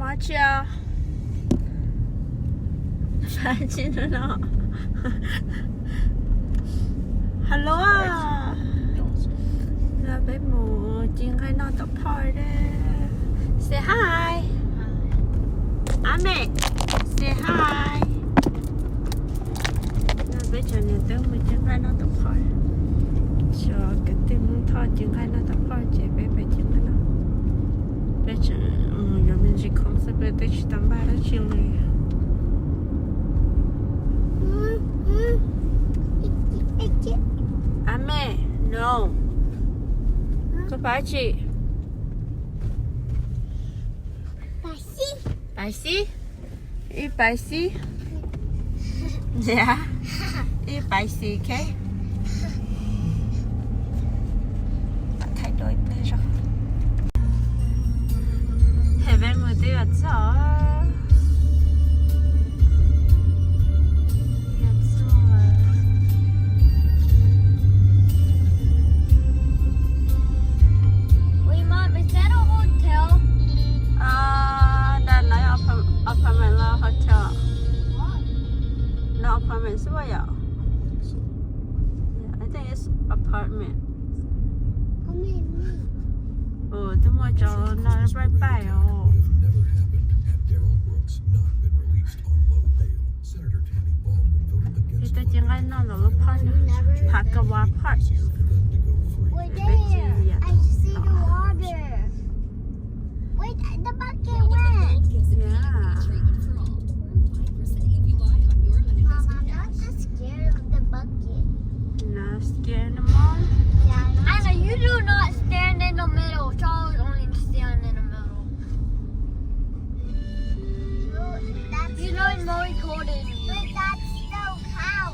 Pab tsi os? Pab tsi no? Hello. Peb mus ci nqaij noj tom phoj. Say hi. Ab me, say hi. Peb tseem niam tub mus ci nqaij noj tom phoj. Xyov kwv tij Hmoob Thoj ci nqaij noj tom phoj ces peb pab ci nqaij noj. Peb tseem yuav me ntsis khoom xwb, peb twb tsis tau npaj dab tsi li. Ab me, no. Koj pab tsi? Pab xib. Ib pab xib. Ib pab xib, ok. Thaij dua ib pliag zog. Peb mus twb yuav txog. Wait, Mom, is that a hotel? Uh, that night apart-, apartment or hotel? What? No apartment, xwb yom? I think so. Yeah, I think it's apartment. Apartment. Tus muaj cov no pab pab os. Ces twb ci nqaij noj los lub phoj, Pakawa Park. Wait, there. I see the water. Wait, the bucket went. Yeah. Mom, I'm not that scared of the bucket. Not scared no more? Yeah, I'm not. Anna, you do not stand in the middle. Charles only stand in the middle. He's not more taller than you. Wait, that's the cow.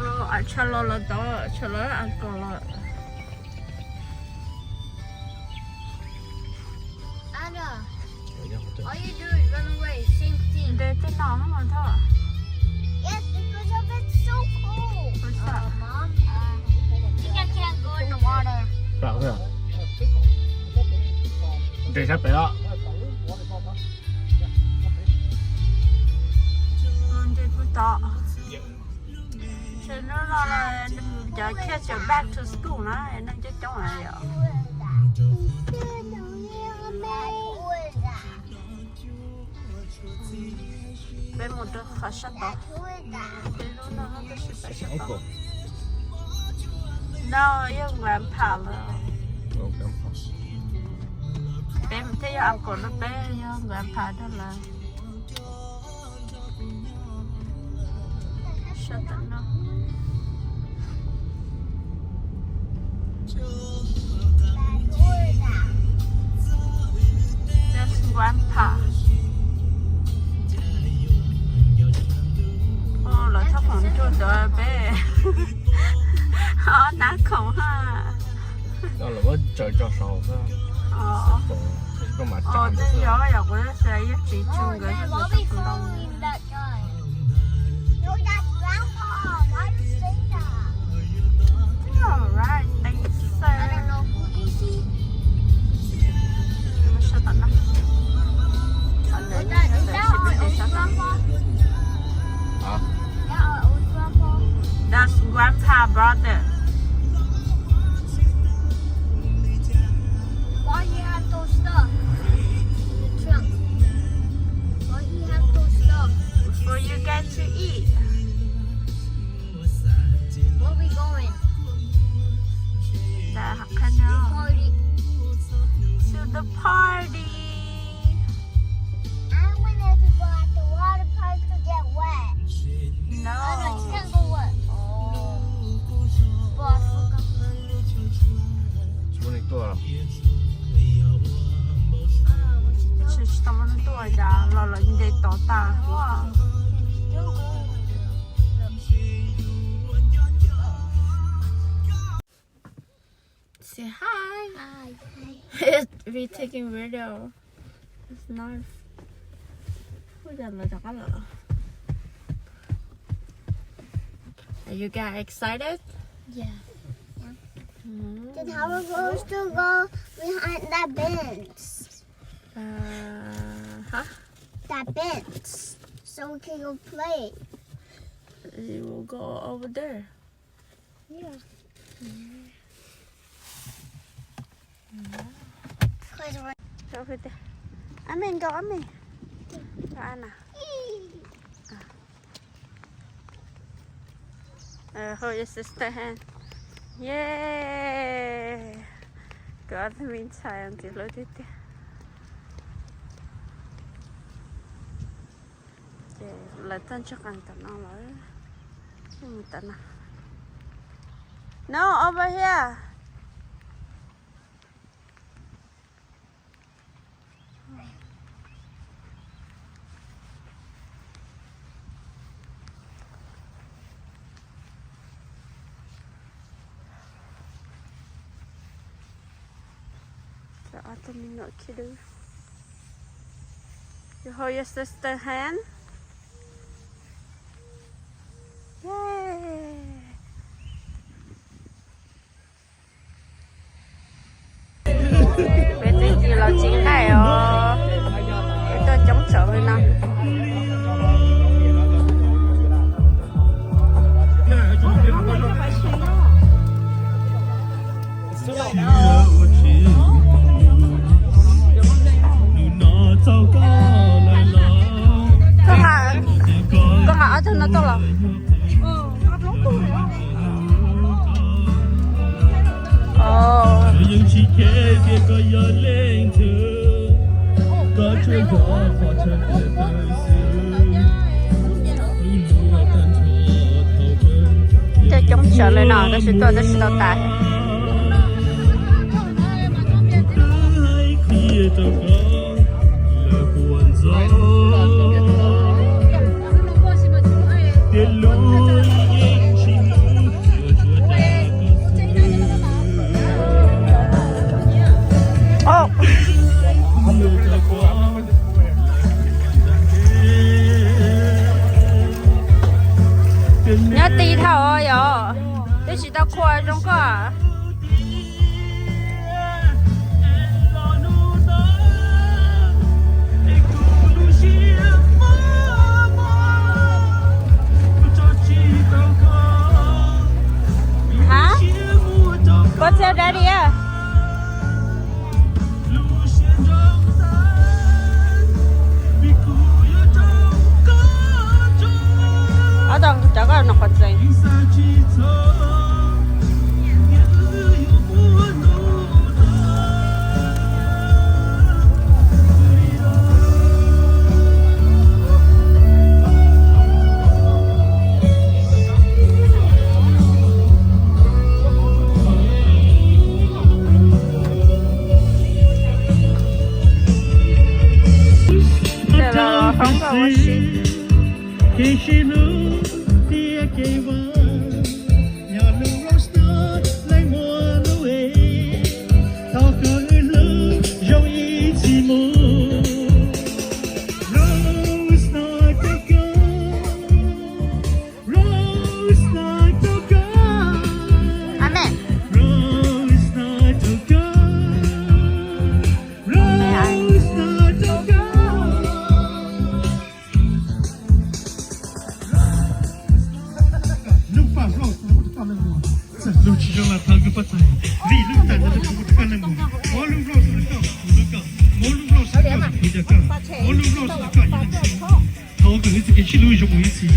Ua, tshav los los tod, tshav los a kom los. Anna, all you do is run away, same thing. Ntes tej no mas Thoj. Yes, because of it's so cold. What's up? Uh, Mom, uh, I think I can't go in the water. Ntes sab pem os. Ntes puag tod. Ces hnub no cov kids tseem back to school na, neeg coob coob na yom. Peb mus rau qhov sab tod. Peb lub no tab sis peb sab tod. No, yog grandpa lawm. Peb thiaj yog uncle no, peb yog grandpa rau lawv. Sab tom no. That's grandpa. Ua, lawv txhob khoom nrug ntawd peb. Ob nab khoom ha. Lawv muab tsaws tso saud xwb. Twb yog yam kuv xav yeej tsis tshua nkawd txhob khoom ntau. Alright, thank you, sir. Sab tom no. That's grandpa brother. Why he have those stuff in the trunk? Why he have those stuff? For you guys to eat. Where we going? Party. To the party. I wanted to go at the water park to get wet. No. Oh, no, you can't go wet. Oh. Tsis muaj neeg tuaj. Tsis tau muaj neeg tuaj cas los lawv nce tod tag. Say hi. Hi. We taking video. It's nice. Ua cas lawv rov qab lawm? Are you guys excited? Yeah. Mm. Then how are we supposed to go behind that bench? Uh, huh? That bench, so we can go play. You will go over there. Yeah. Cause we're Cov phooj ywg, ab me nkaus, ab me. Cov ab na. Hold your sister hand. Yay. Kuv ob tug me ntxhais ntxim hlub tiag tiag. Ces lawv tuaj ntsib qees tom no lawm. Mus tom no. No, over here. Cov ob tug me nyuam khib dub. You hold your sister hand. Yay. Peb twb cia los tsis nqaij os, peb tuaj coob tsawv li no. Koj nqa, koj nqa ob tug no tuaj los. Coob coob tsawv li no tab sis tuaj twb tsis tau tas. Nyob ti dhau yom, twb tsis tau qhua zoo koj. Hả? Go tell daddy á. Ob tug cov koj no qhov tseeb. Ces los hoob koj ua si.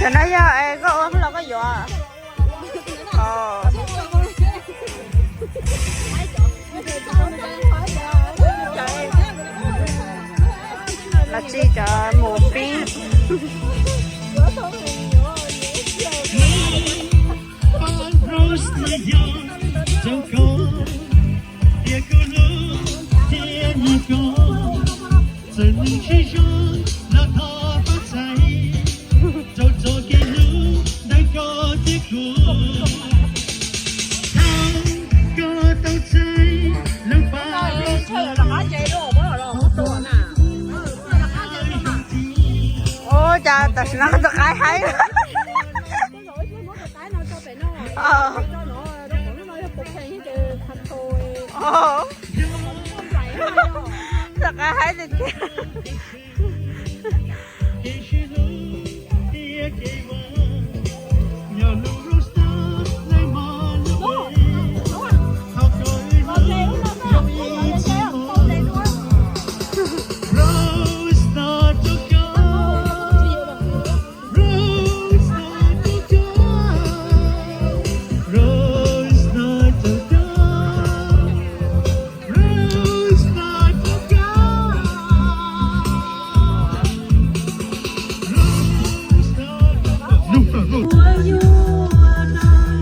Cov no yog es koj ua los koj yuav? Los tsis cov mus pib. Ua cas tam sim no tus qaib haib. Rov qab haib tiag tiag.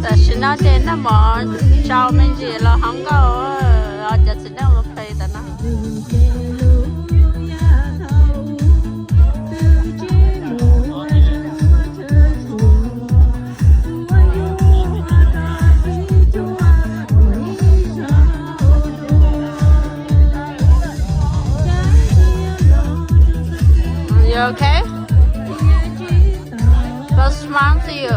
Tam sim no ces noj mov tsau me ntsis los hov nkauj, cov txiv neej ua phem tam no. You okay? What's wrong to you?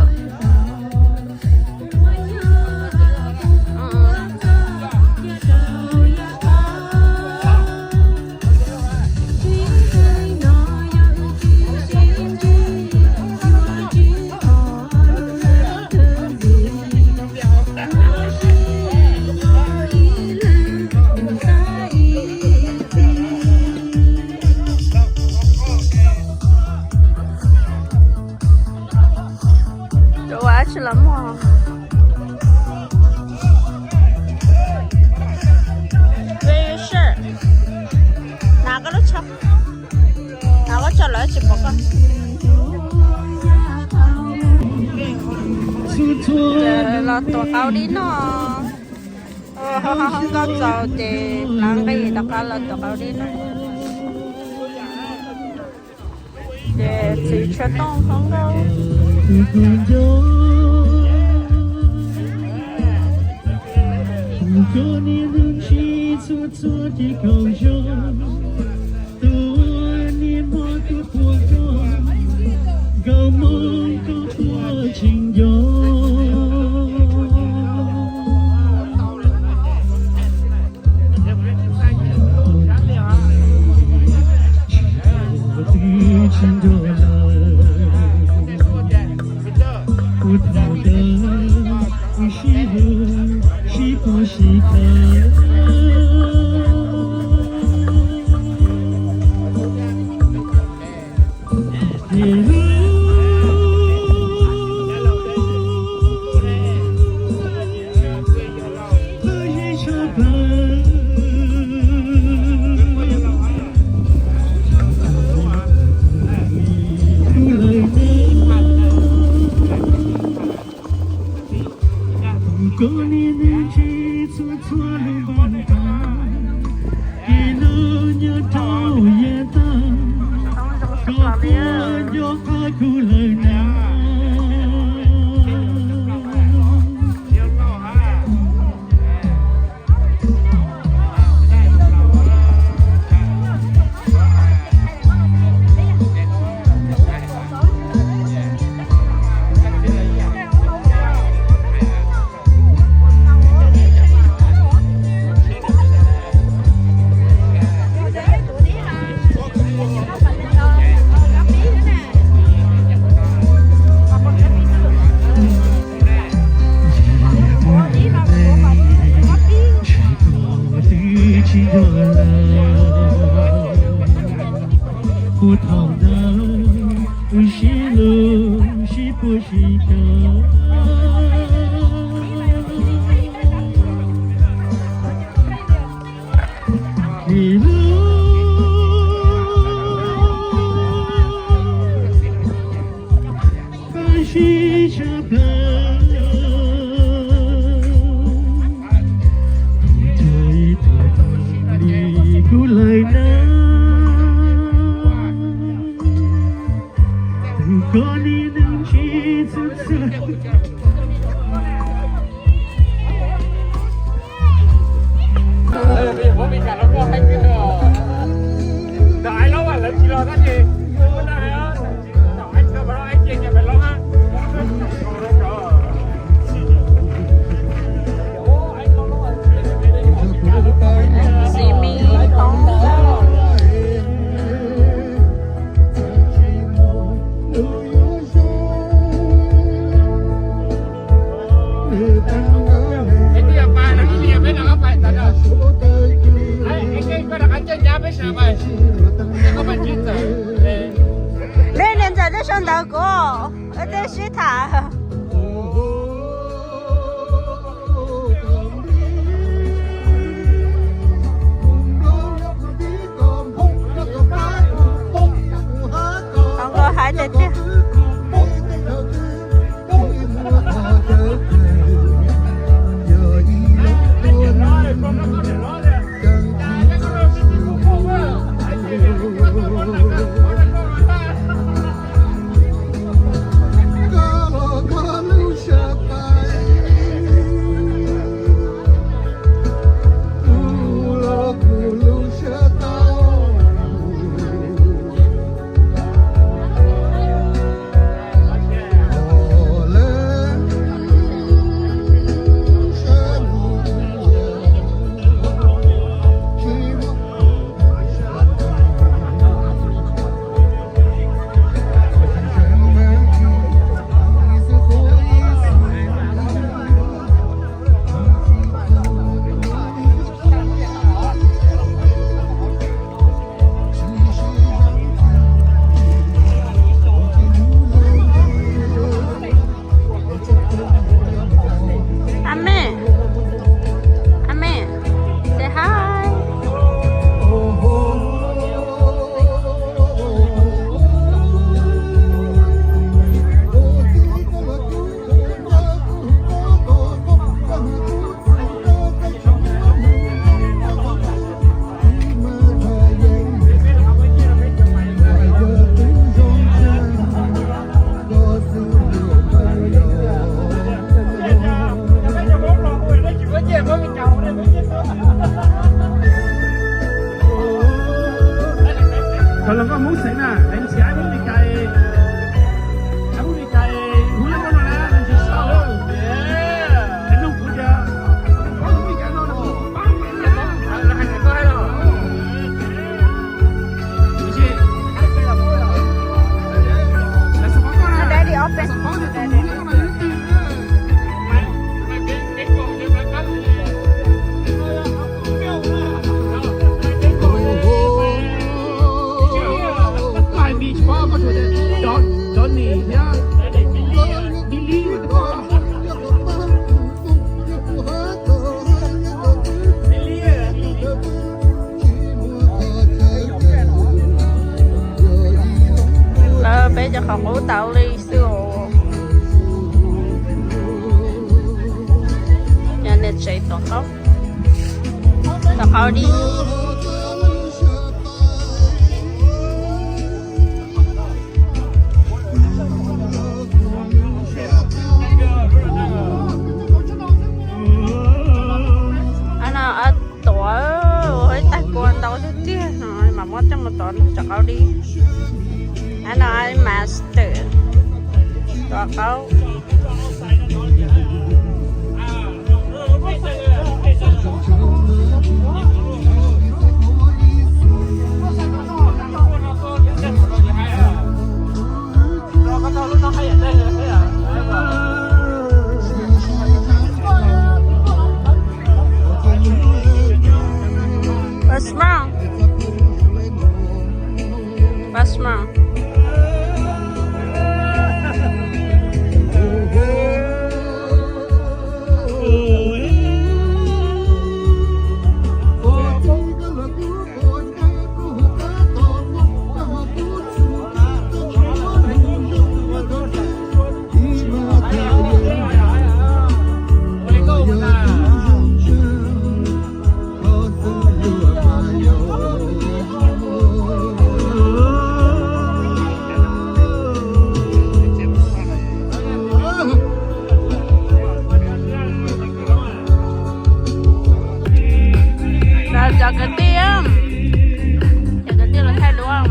Rau ua dab tsi los muaj. Very sure. Hnav koj lub tsho. Hnav koj tso lawv tsis pom koj. Los tuav qau dib noj. Ho nkauj txaus ces plav nqi rov qab los tuav qau dib noj. Ces txiv tshuav tooj hov nkauj. Koj niag neeg tsis txhua txhua ces kaum yog, tus niag mob koj puas nco, nkauj mob koj puas tsis nco. Twb tsis nco lawm, ua thaum ntawd wb sib hlub sib puag sib khaws. Ces hlub, hlub tshaj plaws. Kuv lawm na, koj niag neeg tsis txhua txhua lub npam tas, ces lub nyob rau yav tag, koj puas nco qab kuv lawm na. Twb tsis yog lawm, ua thaum ntawd wb sib hlub sib puag sib khaws. Ces hlub, koj sib tshaj plaws, tus ib tug li kuv lawm na. Tus koj niag neeg tsis txhua txhua. Nej niam ntxawm twb sau ntawv kuv, wb twb sib tham. Hais tiag tiag. Amen. Amen. Say hi. Cov hluas nkauj Hmoob Xeev na, leej txiv ib lub li cas, ib lub li cas, hu lej no na, leej txiv sau, leej nug kuv tias, Daddy open. Lawv peb cov qhov qub tau li xwb os. Yog niam tsev tom qab, tom qab di. Tuav ua ib tag kua ntau tiag tiag no mam muab coj mus tuav tom qab di. Ab no master tuav qaub. Pas mas. Pas mas. Cov kwv tij, cov kwv tij los thaij duab.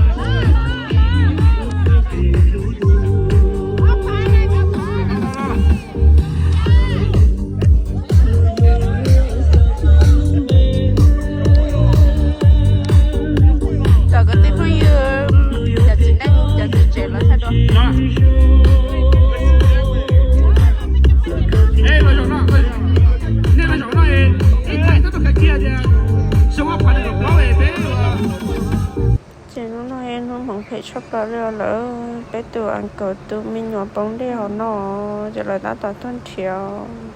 Cov kwv tij phooj ywg, cov txiv neej cov txiv tsev los thaij duab. No hnub hmoov phem tshaj plaws li lawm, peb tus uncle tus me nyuam poob dej hauv no, ces lawv tab tom tuaj nrhiav.